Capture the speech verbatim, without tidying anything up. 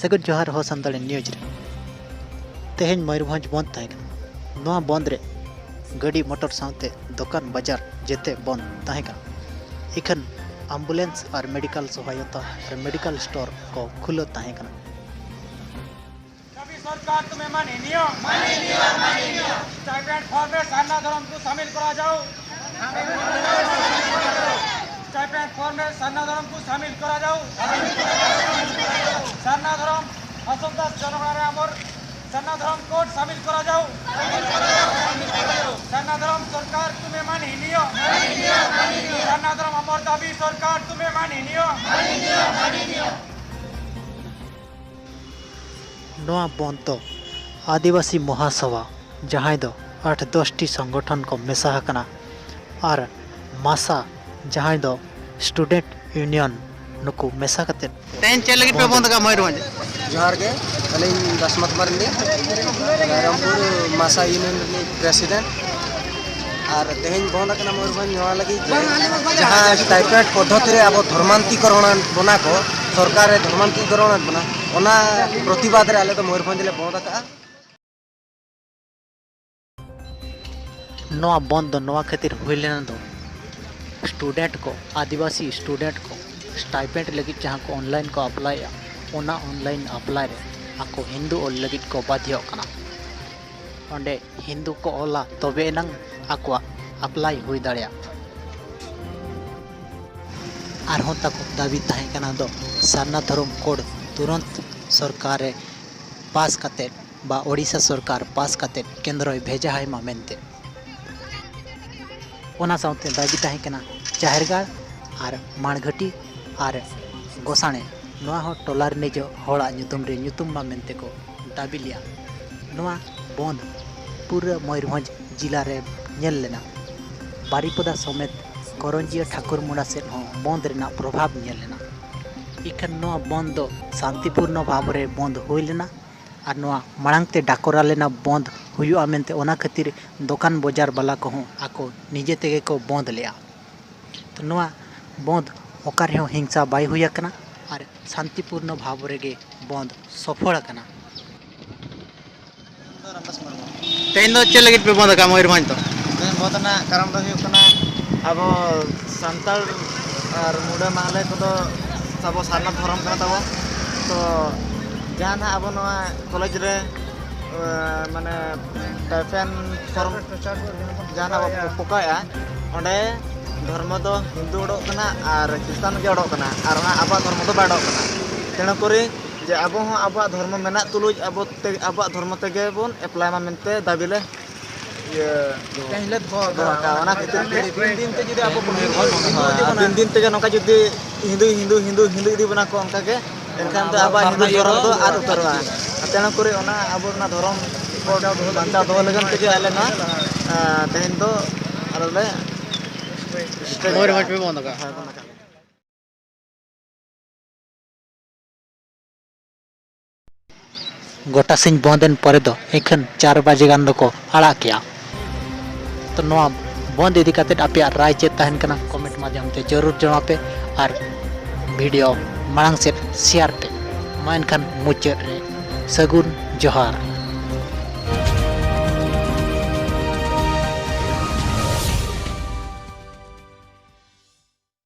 ᱥᱟᱹᱜᱩᱱ ᱡᱚᱦᱟᱨ ᱦᱚᱸ ᱥᱟᱱᱛᱟᱲᱤ ᱱᱤᱭᱩᱡᱽ ᱨᱮ᱾ ᱛᱮᱦᱮᱧ ᱢᱚᱭᱩᱨᱵᱷᱚᱸᱡᱽ ᱵᱚᱱᱫ ᱛᱟᱦᱮᱸ ᱠᱟᱱᱟ᱾ ᱱᱚᱣᱟ ᱵᱚᱱᱫ ᱨᱮ ᱜᱟᱹᱰᱤ ᱢᱚᱴᱚᱨ ᱥᱟᱶᱛᱮ ᱫᱚᱠᱟᱱ ᱵᱟᱡᱟᱨ ᱡᱮᱛᱮ ᱵᱚᱱᱫ ᱛᱟᱦᱮᱸ ᱠᱟᱱᱟ᱾ ᱤᱠᱷᱟᱹᱱ ᱮᱢᱵᱩᱞᱮᱱᱥ ᱟᱨ ᱢᱮᱰᱤᱠᱟᱞ ᱥᱚᱦᱟᱭᱚᱛᱟ ᱟᱨ ᱢᱮᱰᱤᱠᱟᱞ ᱥᱴᱳᱨ ᱠᱚ ᱠᱷᱩᱞᱟᱹᱣ ᱛᱟᱦᱮᱸ ᱠᱟᱱᱟ᱾ दाबी सरकार तुम्हें माननीय, माननीय, माननीय। स्टाइपेंड फॉर्म में सरना धर्म को शामिल करा जाओ। स्टाइपेंड फॉर्म में सरना धर्म को शामिल करा जाओ। सरना धर्म असम दास जनगणना रे अमर सरना धर्म कोड शामिल करा जाओ। सरना धर्म सरकार तुम्हें माननीय, सरना धर्म अमर दाबी सरकार तुम्हें माननीय। ᱱᱚᱣᱟ ᱵᱚᱱᱫᱷ ᱫᱚ ᱟᱹᱫᱤᱵᱟᱹᱥᱤ ᱢᱚᱦᱟᱥᱚᱵᱷᱟ, ᱡᱟᱦᱟᱸᱭ ᱫᱚ ᱟᱴ ᱫᱚᱥ ᱴᱤ ᱥᱚᱝᱜᱚᱴᱷᱚᱱ ᱠᱚ ᱢᱮᱥᱟ ᱟᱠᱟᱱᱟ, ᱟᱨ ᱢᱟᱥᱟ, ᱡᱟᱦᱟᱸᱭ ᱫᱚ ᱥᱴᱩᱰᱮᱱᱴ ᱤᱭᱩᱱᱤᱭᱚᱱ, ᱱᱩᱠᱩ ᱢᱮᱥᱟ ᱠᱟᱛᱮ ᱛᱮᱦᱮᱧ ᱪᱮᱫ ᱞᱟᱹᱜᱤᱫ ᱯᱮ ᱵᱚᱱᱫᱷ ᱟᱠᱟᱫ ᱢᱚᱭᱩᱨᱵᱷᱚᱸᱡᱽ? ᱡᱚᱦᱟᱨ ᱜᱮ, ᱟᱹᱞᱤᱧ ᱫᱟᱥᱢᱟᱛ ᱢᱟᱨᱰᱤ, ᱨᱟᱭᱨᱚᱝᱯᱩᱨ ᱢᱟᱥᱟ ᱤᱭᱩᱱᱤᱭᱚᱱ ᱨᱤᱱᱤᱡ ᱯᱨᱮᱥᱤᱰᱮᱱᱴ᱾ ᱟᱨ ᱛᱮᱦᱮᱧ ᱵᱚᱱᱫᱷ ᱟᱠᱟᱱᱟ ᱢᱚᱭᱩᱨᱵᱷᱚᱸᱡᱽ ᱱᱚᱣᱟ ᱞᱟᱹᱜᱤᱫ ᱡᱮ ᱡᱟᱦᱟᱸ ᱥᱴᱟᱭᱯᱮᱱᱰ ᱯᱚᱫᱽᱫᱷᱚᱛᱤ ᱨᱮ ᱟᱵᱚ ᱫᱷᱚᱨᱢᱟᱱᱛᱤᱠᱚᱨᱚᱱ ᱟᱫ ᱵᱚᱱᱟ ᱠᱚ, ᱥᱚᱨᱠᱟᱨ ᱮ ᱫᱷᱚᱨᱢᱟᱱᱛᱤᱠᱚᱨᱚᱱ ᱟᱫ ᱵᱚᱱᱟ, ᱚᱱᱟ ᱯᱨᱚᱛᱤᱵᱟᱫᱽ ᱨᱮ ᱟᱞᱮ ᱫᱚ ᱢᱚᱭᱩᱨᱵᱷᱚᱸᱡᱽ ᱞᱮ ᱵᱚᱱᱫᱷ ᱟᱠᱟᱫᱼᱟ᱾ ᱱᱚᱣᱟ ᱵᱚᱱᱫᱷ ᱫᱚ ᱱᱚᱣᱟ ᱠᱷᱟᱹᱛᱤᱨ ᱦᱩᱭ ᱞᱮᱱᱟ ᱫᱚ, ᱥᱴᱩᱰᱮᱱᱴ ᱠᱚ, ᱟᱹᱫᱤᱵᱟᱹᱥᱤ ᱥᱴᱩᱰᱮᱱᱴ ᱠᱚ ᱥᱴᱟᱭᱯᱮᱱᱰ ᱞᱟᱹᱜᱤᱫ ᱡᱟᱦᱟᱸ ᱠᱚ ᱚᱱᱞᱟᱭᱤᱱ ᱠᱚ ᱟᱯᱞᱟᱭᱮᱫᱼᱟ, ᱚᱱᱟ ᱚᱱᱞᱟᱭᱤᱱ ᱟᱯᱞᱟᱭ ᱨᱮ ᱟᱠᱚ ᱦᱤᱱᱫᱩ ᱚᱞ ᱞᱟᱹᱜᱤᱫ ᱠᱚ ᱵᱟᱫᱷᱭᱚᱜ ᱠᱟᱱᱟ᱾ ᱚᱸᱰᱮ ᱦᱤᱱᱫᱩ ᱠᱚ ᱚᱞᱟ, ᱛᱚᱵᱮ ᱮᱱᱟᱝ ᱟᱠᱚᱣᱟᱜ ᱟᱯᱞᱟᱭ ᱦᱩᱭ ᱫᱟᱲᱮᱭᱟᱜᱼᱟ᱾ ᱟᱨᱦᱚᱸ ᱛᱟᱠᱚ ᱫᱟᱹᱵᱤ ᱛᱟᱦᱮᱸ ᱠᱟᱱᱟ ᱫᱚ, ᱥᱟᱨᱱᱟ ᱫᱷᱚᱨᱚᱢ ᱠᱳᱰ ᱛᱩᱨᱚᱱᱛ ᱥᱚᱨᱠᱟᱨ ᱨᱮ ᱯᱟᱥ ᱠᱟᱛᱮᱫ ᱵᱟ ᱳᱰᱤᱥᱟ ᱥᱚᱨᱠᱟᱨ ᱯᱟᱥ ᱠᱟᱛᱮᱫ ᱠᱮᱱᱫᱨᱚᱭ ᱵᱷᱮᱡᱟ ᱟᱭ ᱢᱟ ᱢᱮᱱᱛᱮ᱾ ᱚᱱᱟ ᱥᱟᱶᱛᱮ ᱫᱟᱹᱵᱤ ᱛᱟᱦᱮᱸ ᱠᱟᱱᱟ ᱡᱟᱦᱮᱨ ᱜᱟᱲ ᱟᱨ ᱢᱟᱲᱜᱷᱟᱹᱴᱤ ᱟᱨ ᱜᱚᱥᱟᱬᱮ, ᱱᱚᱣᱟ ᱦᱚᱸ ᱴᱚᱞᱟ ᱨᱤᱱᱤᱡ ᱦᱚᱲᱟᱜ ᱧᱩᱛᱩᱢ ᱨᱮ ᱧᱩᱛᱩᱢ ᱢᱟ ᱢᱮᱱᱛᱮ ᱠᱚ ᱫᱟᱹᱵᱤ ᱞᱮᱫᱼᱟ᱾ ᱱᱚᱣᱟ ᱵᱚᱸᱫᱽ ᱯᱩᱨᱟᱹ ᱢᱚᱭᱩᱨᱵᱷᱚᱸᱡᱽ ᱡᱤᱞᱟ ᱨᱮ ᱧᱮᱞ ᱞᱮᱱᱟ᱾ ᱵᱟᱨᱤᱯᱚᱫᱟ ᱥᱚᱢᱮᱛ ᱠᱚᱨᱚᱧᱡᱤᱭᱟᱹ ᱴᱷᱟᱹᱠᱩᱨ ᱢᱩᱸᱰᱟ ᱥᱮᱫ ᱦᱚᱸ ᱵᱚᱸᱫᱽ ᱨᱮᱱᱟᱜ ᱯᱨᱚᱵᱷᱟᱵᱽ ᱧᱮᱞ ᱞᱮᱱᱟ᱾ ᱤᱠᱷᱟᱹᱱ ᱱᱚᱣᱟ ᱵᱚᱸᱫᱽ ᱫᱚ ᱥᱟᱱᱛᱤᱯᱩᱨᱱᱚ ᱵᱷᱟᱵᱽ ᱨᱮ ᱵᱚᱸᱫᱽ ᱦᱩᱭ ᱞᱮᱱᱟ᱾ ᱟᱨ ᱱᱚᱣᱟ ᱢᱟᱲᱟᱝ ᱛᱮ ᱰᱟᱠᱚᱨᱟ ᱞᱮᱱᱟ ᱵᱚᱸᱫᱽ ᱦᱩᱭᱩᱜᱼᱟ ᱢᱮᱱᱛᱮ, ᱚᱱᱟ ᱠᱷᱟᱹᱛᱤᱨ ᱫᱚᱠᱟᱱ ᱵᱚᱡᱟᱨ ᱵᱟᱞᱟ ᱠᱚᱦᱚᱸ ᱟᱠᱚ ᱱᱤᱡᱮ ᱛᱮᱜᱮ ᱠᱚ ᱵᱚᱸᱫᱽ ᱞᱮᱫᱼᱟ᱾ ᱛᱚ ᱱᱚᱣᱟ ᱵᱚᱸᱫᱽ ᱚᱠᱟ ᱨᱮᱦᱚᱸ ᱦᱤᱝᱥᱟ ᱵᱟᱭ ᱦᱩᱭ ᱟᱠᱟᱱᱟ᱾ ᱟᱨ ᱥᱟᱱᱛᱤᱯᱩᱨᱱᱚ ᱵᱷᱟᱵᱽ ᱨᱮᱜᱮ ᱵᱚᱱᱫ ᱥᱚᱯᱷᱚᱞ ᱟᱠᱟᱱᱟ᱾ ᱛᱮᱦᱮᱧ ᱫᱚ ᱪᱮᱫ ᱞᱟᱹᱜᱤᱫ ᱯᱮ ᱵᱚᱱᱫ ᱟᱠᱟᱫᱟ ᱢᱚᱭᱩᱨᱵᱷᱚᱸᱡᱽ ᱫᱚ? ᱛᱮᱦᱮᱧ ᱵᱚᱱᱫ ᱨᱮᱱᱟᱜ ᱠᱟᱨᱚᱱ ᱫᱚ ᱦᱩᱭᱩᱜ ᱠᱟᱱᱟ, ᱟᱵᱚ ᱥᱟᱱᱛᱟᱲ ᱟᱨ ᱢᱩᱰᱟᱹ ᱢᱟᱦᱞᱮ ᱠᱚᱫᱚ ᱟᱵᱚ ᱥᱟᱨᱱᱟ ᱫᱷᱚᱨᱚᱢ ᱠᱟᱱ ᱛᱟᱵᱚᱱ᱾ ᱛᱚ ᱡᱟᱦᱟᱸ ᱱᱟᱦᱟᱜ ᱟᱵᱚ ᱱᱚᱣᱟ ᱠᱚᱞᱮᱡᱽ ᱨᱮ, ᱮ, ᱢᱟᱱᱮ ᱴᱟᱭᱯᱷᱮᱱ ᱯᱷᱚᱨᱢ ᱡᱟᱦᱟᱸ ᱱᱟᱦᱟᱜ ᱵᱚ ᱯᱚᱠᱟᱣᱮᱫᱼᱟ, ᱚᱸᱰᱮ ᱫᱷᱚᱨᱢᱚ ᱫᱚ ᱦᱤᱱᱫᱩ ᱚᱰᱚᱠ ᱠᱟᱱᱟ ᱟᱨ ᱠᱷᱨᱤᱥᱴᱟᱱ ᱜᱮ ᱚᱰᱚᱠ ᱠᱟᱱᱟ, ᱟᱨ ᱚᱱᱟ ᱟᱵᱚᱣᱟᱜ ᱫᱷᱚᱨᱢᱚ ᱫᱚ ᱵᱟᱭ ᱚᱰᱚᱠ ᱠᱟᱱᱟ᱾ ᱛᱮᱱᱚ ᱠᱚᱨᱮ ᱡᱮ ᱟᱵᱚ ᱦᱚᱸ ᱟᱵᱚᱣᱟᱜ ᱫᱷᱚᱨᱢᱚ ᱢᱮᱱᱟᱜ ᱛᱩᱞᱩᱡ ᱟᱵᱚ ᱛᱮ, ᱟᱵᱚᱣᱟᱜ ᱫᱷᱚᱨᱢᱚ ᱛᱮᱜᱮ ᱵᱚᱱ ᱮᱯᱞᱟᱭ ᱢᱟ ᱢᱮᱱᱛᱮ ᱫᱟᱹᱵᱤ ᱞᱮ, ᱤᱭᱟᱹ, ᱛᱮᱦᱮᱧ ᱞᱮ ᱫᱚᱦᱚ ᱫᱚᱦᱚ ᱟᱠᱟᱫᱟ᱾ ᱟᱠᱟᱫᱟ᱾ ᱚᱱᱟ ᱠᱷᱟᱹᱛᱤᱨ ᱛᱮ ᱫᱤᱱ ᱫᱤᱱ ᱛᱮ ᱡᱩᱫᱤ ᱟᱵᱚ ᱠᱚ ᱦᱤᱱᱫᱩ ᱤᱫᱤ ᱵᱚᱱᱟ, ᱫᱤᱱ ᱫᱤᱱ ᱛᱮᱜᱮ ᱱᱚᱝᱠᱟ ᱡᱩᱫᱤ ᱦᱤᱱᱫᱩ, ᱦᱤᱱᱫᱩ, ᱦᱤᱱᱫᱩ, ᱦᱤᱱᱫᱩ ᱤᱫᱤ ᱵᱚᱱᱟ ᱠᱚ, ᱚᱱᱠᱟ ᱜᱮ ᱮᱱᱠᱷᱟᱱ ᱫᱚ ᱟᱵᱚᱣᱟᱜ ᱦᱤᱱᱫᱩ ᱫᱷᱚᱨᱚᱢ ᱫᱚ ᱟᱫ ᱩᱛᱟᱹᱨᱚᱜᱼᱟ᱾ ᱛᱮᱱᱚ ᱠᱚᱨᱮ ᱚᱱᱟ ᱟᱵᱚ ᱚᱱᱟ ᱫᱷᱚᱨᱚᱢ ᱠᱚ ᱵᱟᱧᱪᱟᱣ ᱫᱚᱦᱚ ᱞᱟᱹᱜᱤᱫ ᱛᱮᱜᱮ ᱟᱞᱮ ᱱᱚᱣᱟ, ᱮ, ᱛᱮᱦᱮᱧ ᱫᱚ ᱟᱞᱮ ᱞᱮ ᱢᱚᱭᱩᱨᱵᱷᱚᱸᱡᱽ ᱯᱮ ᱵᱚᱱᱫ ᱟᱠᱟᱫᱼᱟ᱾ ᱦᱳᱭ, ᱵᱚᱱᱫ ᱟᱠᱟᱫ ᱞᱮ᱾ ᱜᱚᱴᱟ ᱥᱤᱧ ᱵᱚᱱᱫ ᱮᱱ ᱯᱚᱨᱮ ᱫᱚ ᱮᱱᱠᱷᱟᱱ ᱪᱟᱨ ᱵᱟᱡᱮ ᱜᱟᱱ ᱫᱚᱠᱚ ᱟᱲᱟᱜ ᱠᱮᱜᱼᱟ᱾ ᱛᱚ ᱱᱚᱣᱟ ᱵᱚᱱᱫ ᱤᱫᱤ ᱠᱟᱛᱮᱫ ᱟᱯᱮᱭᱟᱜ ᱨᱟᱭ ᱪᱮᱫ ᱛᱟᱦᱮᱱ ᱠᱟᱱᱟ, ᱠᱚᱢᱮᱱᱴ ᱢᱟᱫᱽᱫᱷᱚᱢ ᱛᱮ ᱡᱟᱹᱨᱩᱲ ᱡᱚᱱᱟᱣ ᱯᱮ ᱟᱨ ᱵᱷᱤᱰᱤᱭᱳ ᱢᱟᱲᱟᱝ ᱥᱮᱫ ᱥᱮᱭᱟᱨ ᱯᱮ᱾ ᱢᱟ ᱮᱱᱠᱷᱟᱱ ᱢᱩᱪᱟᱹᱫ ᱨᱮ ᱥᱟᱹᱜᱩᱱ ᱡᱚᱦᱟᱨ᱾